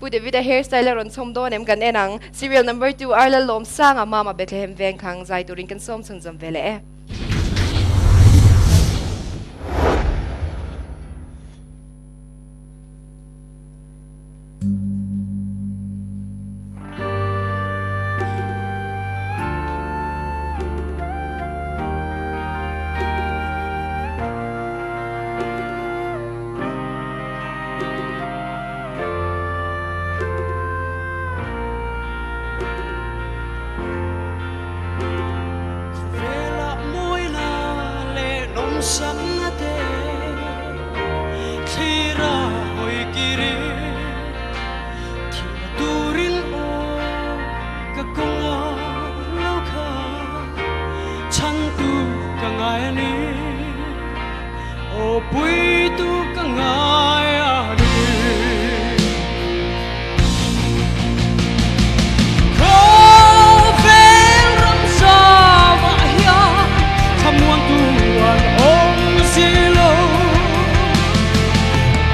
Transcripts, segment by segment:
Pu David-a hair style a rawn chhawm dawn em kan en ang. Serial number 2 Arla Lawmsanga Mama Bethlehem Vengkhang zai turin kan sawm chhunzawm ve leh e. Khawvelah mawina leh nawmsakna te thlir a hawi kiri thihna turin aw ka kawng a lo kha chhantu ka ngai a ni aw puitu ka ngai a ni. Khawvel ramsa mah hian thlamuan tu an awm si lo.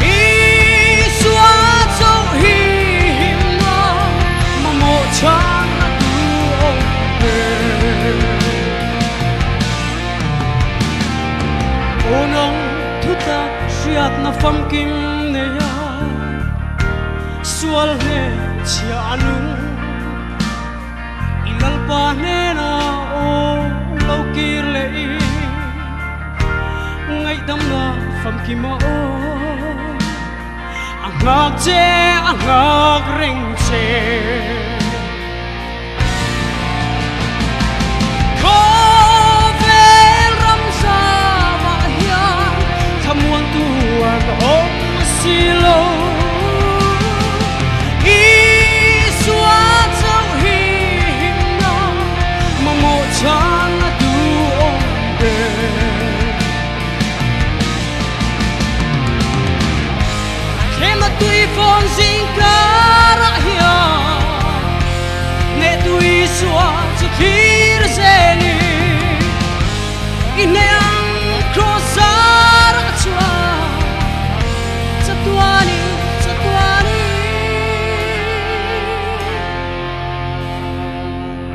Isua chauh hi himna mamawh chhanna tu awm ve. Aw nang thutak hriatna famkim nei a. Sual hne chhia a nung i Lalpa hnena aw lo kir leh i ngaihdamna famkim a aw a nghak che a nghak reng che. Khawvel ram zamah hian thlamuantu an awm si lo. Isua chauh hi himna mamawh chhan a duhawm ber. Thlemna tui fawn zing karah hian nge tui suah chu thlir zelin i hneh ang kraws zarah chuan chatuanin chatuanin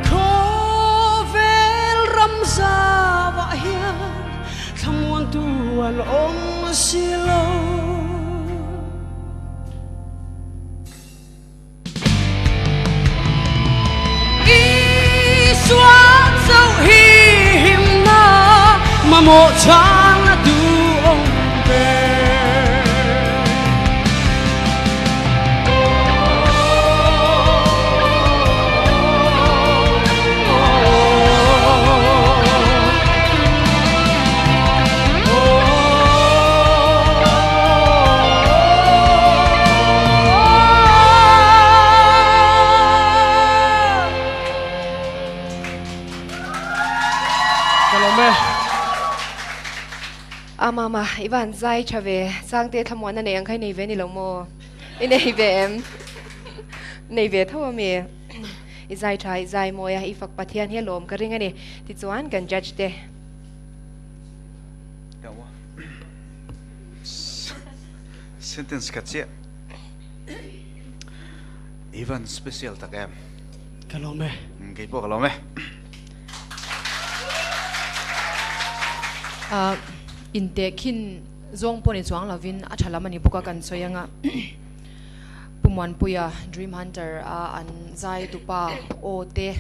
khawvel ram zavah hian Thlamuantu an awm si lo. Isua chauh hi himna mamawh chang a duhawm ber. A mama i van zai tha ve Sangte thlamuan a nei ang kha i nei ve ni lo maw? I nei ve em? Nei ve tho ami? I zai tha i zai mawi a i fak Pathian hi a lawm ka ring a ni. Tichuan kan judge te. Sentence khat chiah. I van special tak em? Ka lawm e. Kei pawh ka lawm e. Intehkhin zawng pawh ni chuang lovin a tha lam a ni bawk a kan sawi anga Pu Muanpuia Dream Hunter a an zai tupa aw te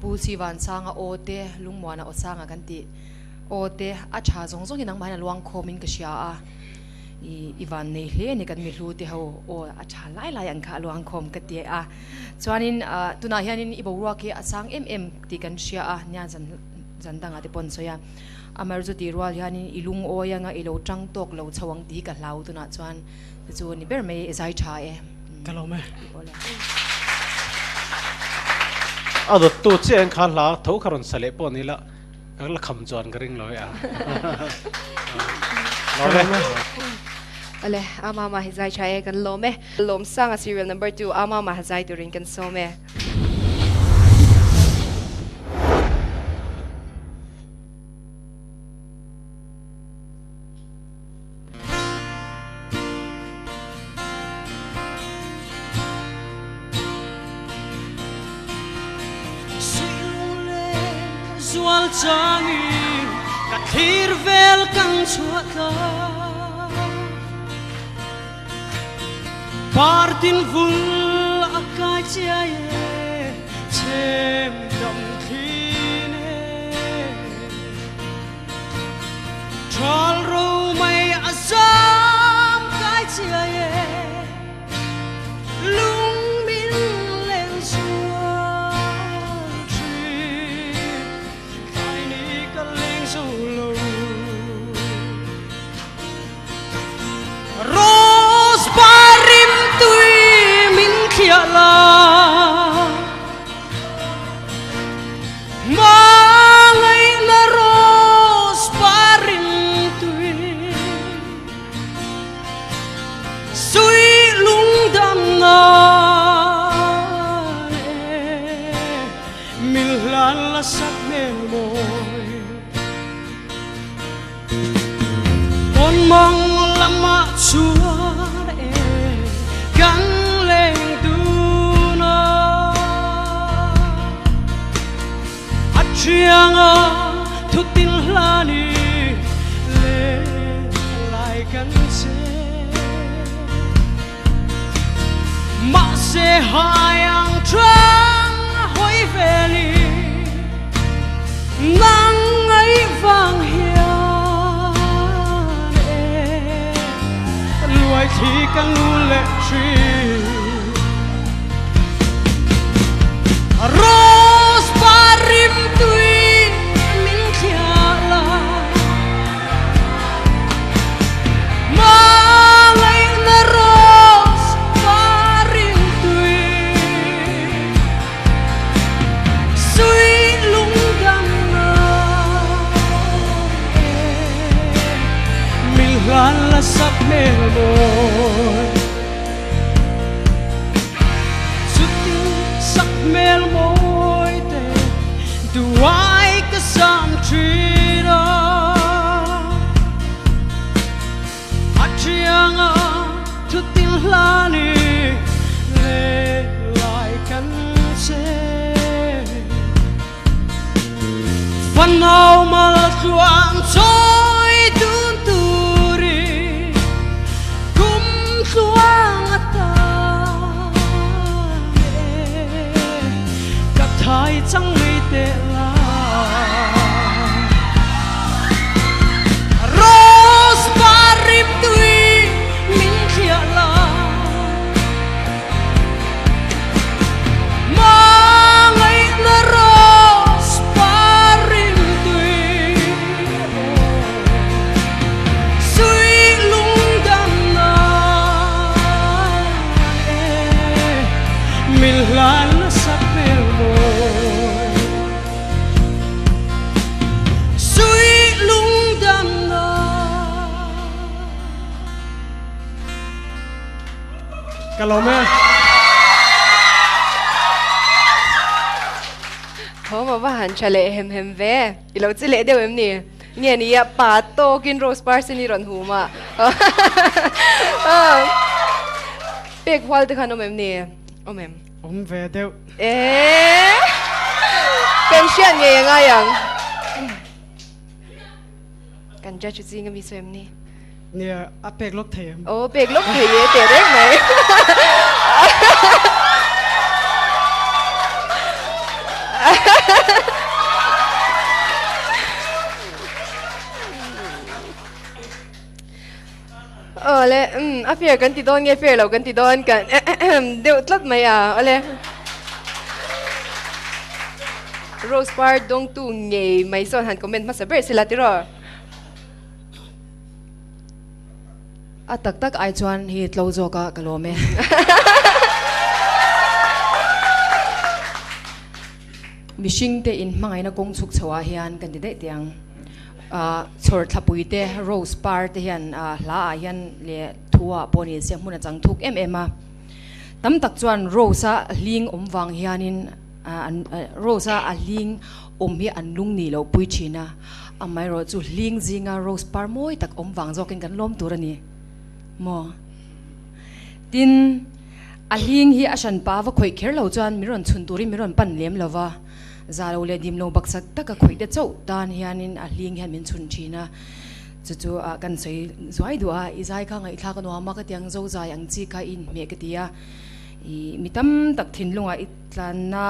Pu Sivansanga aw te Lungmuana aw sanga kan tih aw te a tha zawng zawng hi nangmah hian a luang khawm in ka hria a i i van nei hle a ni kan mi hlu te ho aw a tha lai lai ang kha a luang khawm ka ti a chuanin tunah hianin i boruak hi a sang em em tih kan hria a nia zan zan dangah te pawh an sawi a amar chu tih rual hianin i lungawi anga i lo tang tawk lo chho ang tih hi ka hlau tunah chuan chu ni ber mai i zai tha e. Ka lawm e. A dawttu chiah in kha hla tho kha rawn sa leh pawh ni la. Ka la kham chuan ka ring lo e a. Lawm e. Ale, Ama ma hi zai tha e kan lawm e. Lawm sang a serial number 2 Ama ma zai turin kan sawm e. changin ka thlir vel kan chhuah tlang. Partin vul a kai chiai e, chhem dam thin e. Thal ro mai a zam kai chiai e, lung min leng zual thin, tlai ni ka leng zo lo. Rose par rim tui min thliah la, Hmangaihna rose par rim tui, Sui lungdam nan e, Min hlan la sak hmel mawi. Tawn mang lamah chuan e kan leng dun a, a thianga thutin hlani leh lai kan che. Mahse hai ang thang hawi veli nang ngei vang hian e luai thli ka ngu leh thin. Rose par rim tui min thliah la. Hmangaihna rose par rim tui, Sui lungdam ngai e, Min hlan la sak hmel mawi. Chutin sak hmel mawi te duai ka sam thin a, A thianga thutin hlani leh lai kan che. Fanau mal tluang chawi dun turin kum tluang a tan e, ka thai chang mai teh la. Rose par rim tui min thliah la. Hmangaihna rose par rim tui Sui lungdam nan e Min hlan nasa hmel mawi Sui lungdam nan. Ka lawm e. Tho maw va han tha leh hem hem ve. I lo chi leh deuh em ni? Nge ni a pa tawkin rose par sin i rawn hum a. Pek hual te khan awm em ni? Awm em? Awm ve deuh. Eee. Kan hriat ngei a ngai ang. Kan judge zing ami sawi em ni? Nia, a pek lawk thei em? Aw, pek lawk thei e, teh reng mai. Aw le, um, a fair kan ti dawn nge fair lo kan ti dawn kan deuh tlat mai a, aw le. Rose par dawngtu ngei mai sawn han comment hmasa ber sela tiraw? A tak tak ai chuan hi tlo zawk a ka lawm e. Mihring te in hmangaihna kawng chhuk chho ah hian kan ti daih teh ang. Chhawr thlapui te, rose par te hian hla ah hian leh thu ah pawh ni se hmun a chang thuk em em a. Tam tak chuan rose a hling awm vang hianin Rose a a hling awm hi an lung nih loh pui thin a, amaherawh chu hling zinga rose par mawi tak awm vang zawkin kan lawm tur a ni maw? Tin, a hling hi a hran pa va khawih kher lo chuan min rawn chhun turin min rawn pan lem lo va, Za lo leh dim lo baksak taka khawih te chauh tan hianin a hling hian min chhun thin a, chu chu kan sawi zuai duh a, i zai kha ngaihthlak a nuam a, ka tiang zo zai ang chi kha i inhmeh ka ti a, i mi tam tak thinlungah i tlanna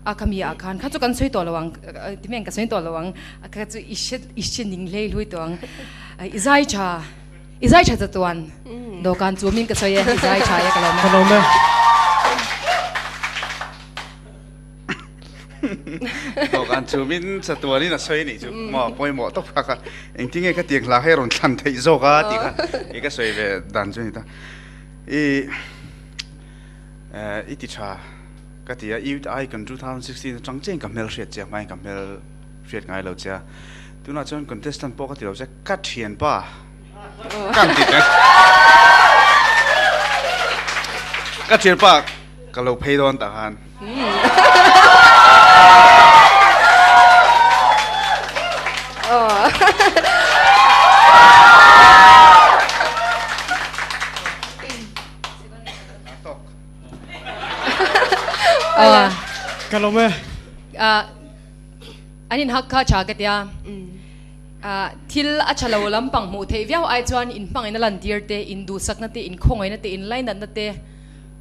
a kha mi ah khan kha chu kan sawi tawh lo ang, ti mai ang ka sawi tawh lo ang, kha chu i hre i hre ning hlei hlui tawh ang, i zai tha i zai tha chatuan dawhkan chumin ka sawi e, i zai tha e ka lawm e. Ka lawm e. Dawhkan chumin chatuanin a sawi anih chu maw pawimawh tawp kha kha engtinge ka tiang hla hi a rawn thlan theih zawk a tih kha i ka sawi ve dan chu a ni ta. I i ti tha ka ti a Youth Icon 2016 atang chiahin ka hmel hriat che a hmain ka hmel hriat ngai lo che a tunah chuan contestant pawh ka ti lo che ka thianpa ka ti che ka thianpa Ka lo phei dawn tah khan. Ka lawm e. An in hak kha tha ka tia. Thil a tha lo lampang hmuh theih viau ai chuan in hmangaihna lantir te, in duhsakna te, in khawngaihna te, in lainatna te,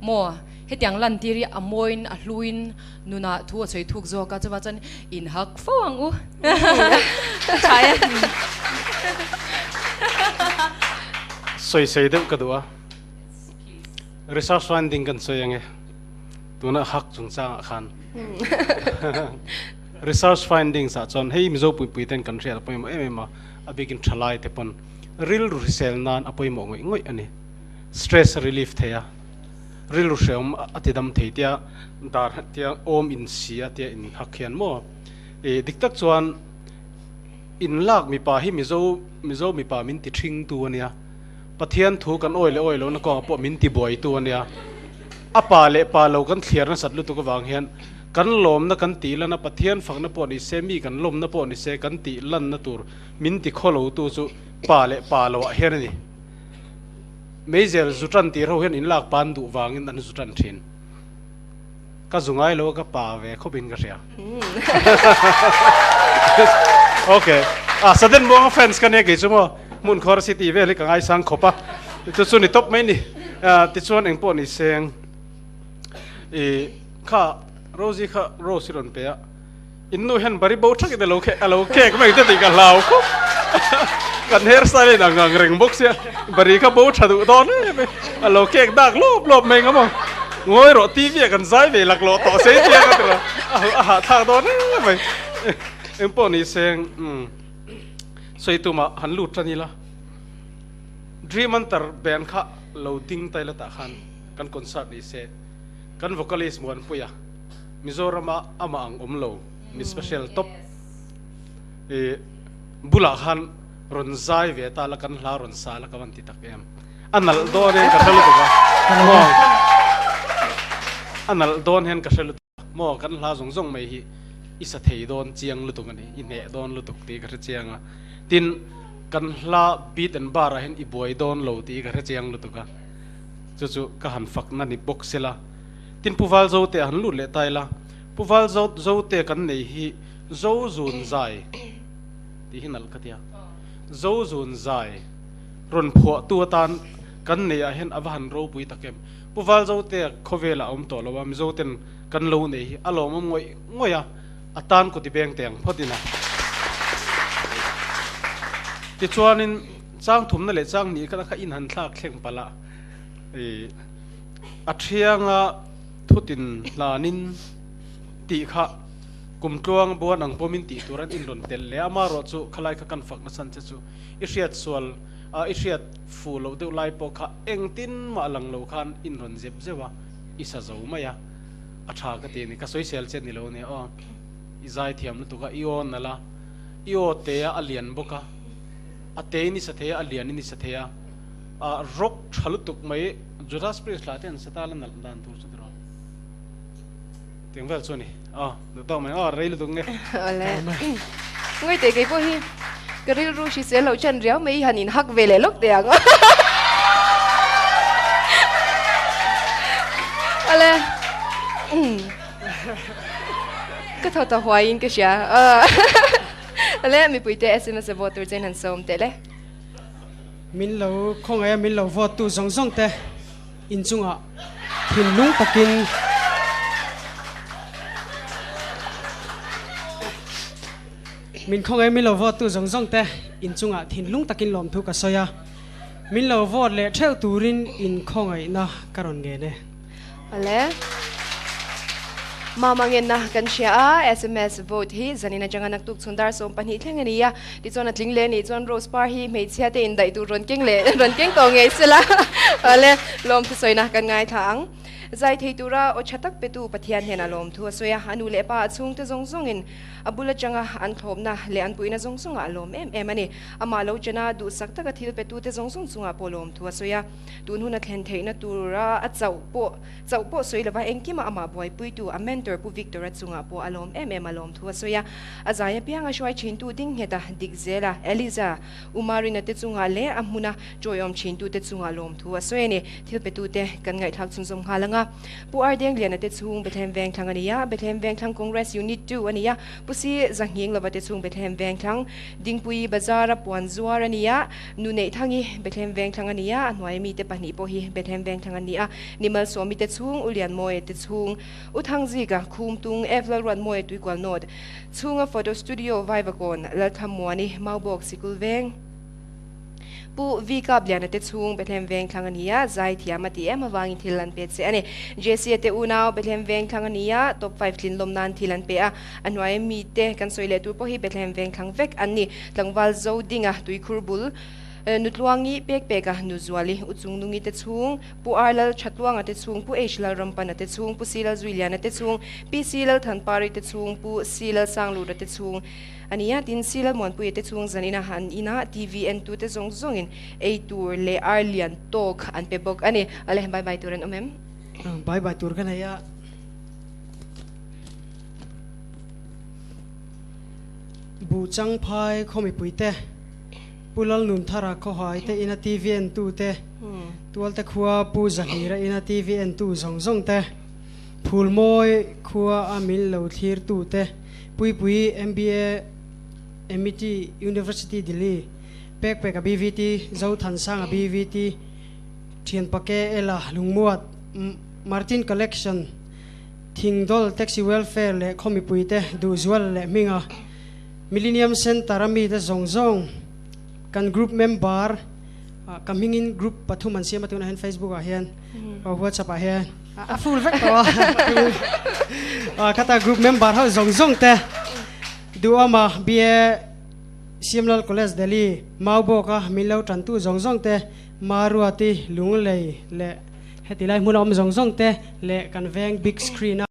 Maw? Hetiang lantir hi a mawiin a hluin nunah thu a sawi thuk zawk a, chuvang chuan in hak fo ang u. Tha e. Sawi sawi deuh ka duh a, research finding kan sawi ang e, tuna hak chungchangah khan research findings ah chuan hei Mizo puipui ten kan hriat a pawimawh em em a, a bikin thalai te pawn rilru hrisel nan a pawimawh ngawih ngawih a ni. Stress relief thei a, rilru hreawm a ti dam thei tia dar tia awm in si a tia in hak hian maw i dik tak chuan in lak mipa hi Mizo Mizo mipa min ti thing tu a nia, Pathian thu kan awi leh awi lohna kawngah pawh min ti buai tu a nia, a pa leh pa lo kan thliar nasat lutuk avang hian kan lawmna kan tih lan a, Pathian fakna pawh ni se mi kan lawmna pawh ni se kan tih lanna tur min ti khaw lo tu chu pa leh pa lo ah hian a ni. Meizel zu tan tir ho hian in lak pan duh vangin an zu tan thin. Ka zu ngai lo a ka pa ve khawp in ka hria. Okay. Ah sudden muang fans ka nia kei chu maw hmun khawr city vel hi ka ngaisang khawp a. Chu chu ni tawp mai ni. Ah tichuan eng pawh ni seng. I kha Rosie kha Rose hi rawn pe a. In nu hian bari bo thakin alo khe alo kek mai te tih ka hlau khawp. Kan hair style in ang ang reng bawk sia bari kha bo tha duh dawn em em alo kek dak lawp lawp mai ngam ang. Ngawi rawh TV ah kan zai ve lak lawh tawh sei chiang a tira a hahthlak dawn em mai. Eng pawh ni seng umm sawi tumah han lut tan ila Dream Hunter band kha lo ding ta ila tah khan kan concert ni se kan vocalist Muanpuia Mizorama amah ang awm lo mi special top i bulah khan rawn zai ve ta la kan hla rawn sa la ka van ti tak em a nalh dawn hian ka hre lutuk a maw a nalh dawn hian ka hre lutuk a maw kan hla zawng zawng mai hi i sa thei dawn chiang lutuk a ni i hneh dawn lutuk tih ka hre chiang a tin kan hla beat and bar ah hian i buai dawn lo tih ka hre chiang lutuk a chu chu ka han fakna ni bawk sela. Tin Pu Val Zote a han lut leh ta ila, Pu Val Zote kan nei hi Zo Zun Zai tih hi nalh ka tia. Zo Zun Zai rawn phuahtu atan kan neih ah hian a va han ropui tak em. Pu Val Zote khawvelah a awm tawh lo a, Mizo ten kan lo nei hi a lawmawm ngawih ngawih a, a tan kut i beng teh ang phawt ina. Tichuanin chang thumna leh chang hnih kha in han thlak thleng palh a, i. A thianga thutin hlanin tih kha kum tluang buan ang pawmin tih tur an inrawn tel leh a, amaherawh chu khalai kha kan fakna chhan che chu i hriat sual a, i hriat fuh loh deuh lai pawh kha engtin mah lang lo khan inrawn zep zeuh a, i sa zo mai a, a tha ka ti a ni, ka sawisel che ni lo ania aw, i zai thiam lutuk a, i aw nalh a, i aw te a a lian bawk a, a te in i sa thei a, a lian in i sa thei a, rock tha lutuk mai. Judas Priest lah te an sa ta la nalh dan tur chu tiraw. Tiang vel chu a ni. Aw, duh tawk mai. Aw, rei lutuk nge. Awle. Ngawi teh kei pawh hi ka rilru hrisel loh chan riau mai han in hak ve leh lawk teh ang. Awle. Ka thaw ta huai in ka hria. Le mipuite sms a vote tur chuan han sawm teh le. Min lo khawngaih a min lo vote tu zawng zawng te inchungah thinlung takin Min khawngaih min lo vote tu zawng zawng te inchungah thinlung takin lawmthu ka sawi a, min lo vote leh theuh turin inkhawngaihna ka rawn ngen e. Awle. Mama ngenna kan hria a, sms vote hi zanin atanga naktuk chhun dar 12 thleng a ni a, tichuan a tling leh anih chuan Rose par hi hmeichhia te indaih tur rawn keng leh rawn keng tawh ngei sela. Awle, lawmthu sawina kan ngaithla ang. Zai thei tura aw tha tak petu Pathian hnenah lawmthu a sawi a, a nu leh pa a chhungte zawng zawngin A bul atanga an thlawpna leh an puihna zawng zawngah a lawm em em a ni. Amah lo chena duhsak taka thil petute zawng zawng chungah pawh lawmthu a sawi a. Tun huna thlen theihna tura a chauh pawh chauh pawh sawi lova engkima amah buaipuitu a mentor Pu Victor-a chungah pawh a lawm em em a lawmthu a sawi a. A zai apianga hruai thintu ding ngheta dik zela Eliza Umarina te chungah leh a hmuna ṭawiawm ṭhintute chungah lawmthu a sawi a ni. Thil petute kan ngaihthlak chhunzawm nghal ang a. Pu Ardengliana te chhung Bethlehem Vengthlang a ni a, Bethlehem Vengthlang Congress Unit 2 a ni a, Pu Si Zanghing lova te chhung Bethlehem Vengthlang, Dingpui Bazar-a puan zuar a ni a, Nu Neihthangi Bethlehem Vengthlang a ni a, a hnuaia mite pahnih pawh hi Bethlehem Vengthlang an ni a, Nimalsawmi te chhung, U Lianmawia te chhung, U Thangzika, Khumtung, F Lalruatmawia Tuikual North, chhunga Photo Studio Vaivakawn, Lalthamuani, Maubawk Sikul Veng. Pu V Kapliana te chhung Bethlehem Vengthlang a ni a, zai thiam a ti em avangin thil an pe che a ni. JC-a te unau Bethlehem Vengthlang a ni a, top 5 tlin lawm nan thil an pe a, a hnuaia mite kan sawi leh tur pawh hi Bethlehem Vengthlang vek an ni. Tlangval Zo Dinga tuikhur bul Nutluangi pek peka Nuzuali U Chungnungi te chhung, Pu R Lal Thatluanga te chhung, Pu H Lal Rampana te chhung, Pu C Lal Zuiliana te chhung, Pi C Lal Thanpari te chhung, Pu C Lal Sanglura te chhung a ni a. Tin, C Lal Muanpuia te chhung zan ina an ina TV entu te zawng zawngin ei tur leh ar lian tawk an pe bawk a ni. Ale, bye bye tur an awm em? Bye bye tur ka nei a. Buh chang phai khaw mipui te, Pu Lalnunthara khawhai te ina TV entu te, Tualte khua Pu Zahlira ina TV entu zawng zawng te, Phulmawi khua a min lo thlirtu te, Puipui MBA Amity University Delhi, Pekpeka BVT, Zothansanga BVT, Thianpake Ela Lungmuat, Martin Collection, Thingdawl Taxi Welfare leh khaw mipuite duhzual leh hminga Millennium Centre a mite zawng zawng kan group member ka hmingin group pathum an siam a tunah hian Facebook ah hian WhatsApp ah hian a full vek tawh a khata group member ho zawng zawng te duhawma BA Siamlal College Delhi Maubawka min lo tantu zawng zawng te Maruati Lunglei leh heti lai hmun a awm zawng zawng te leh kan veng big screen a.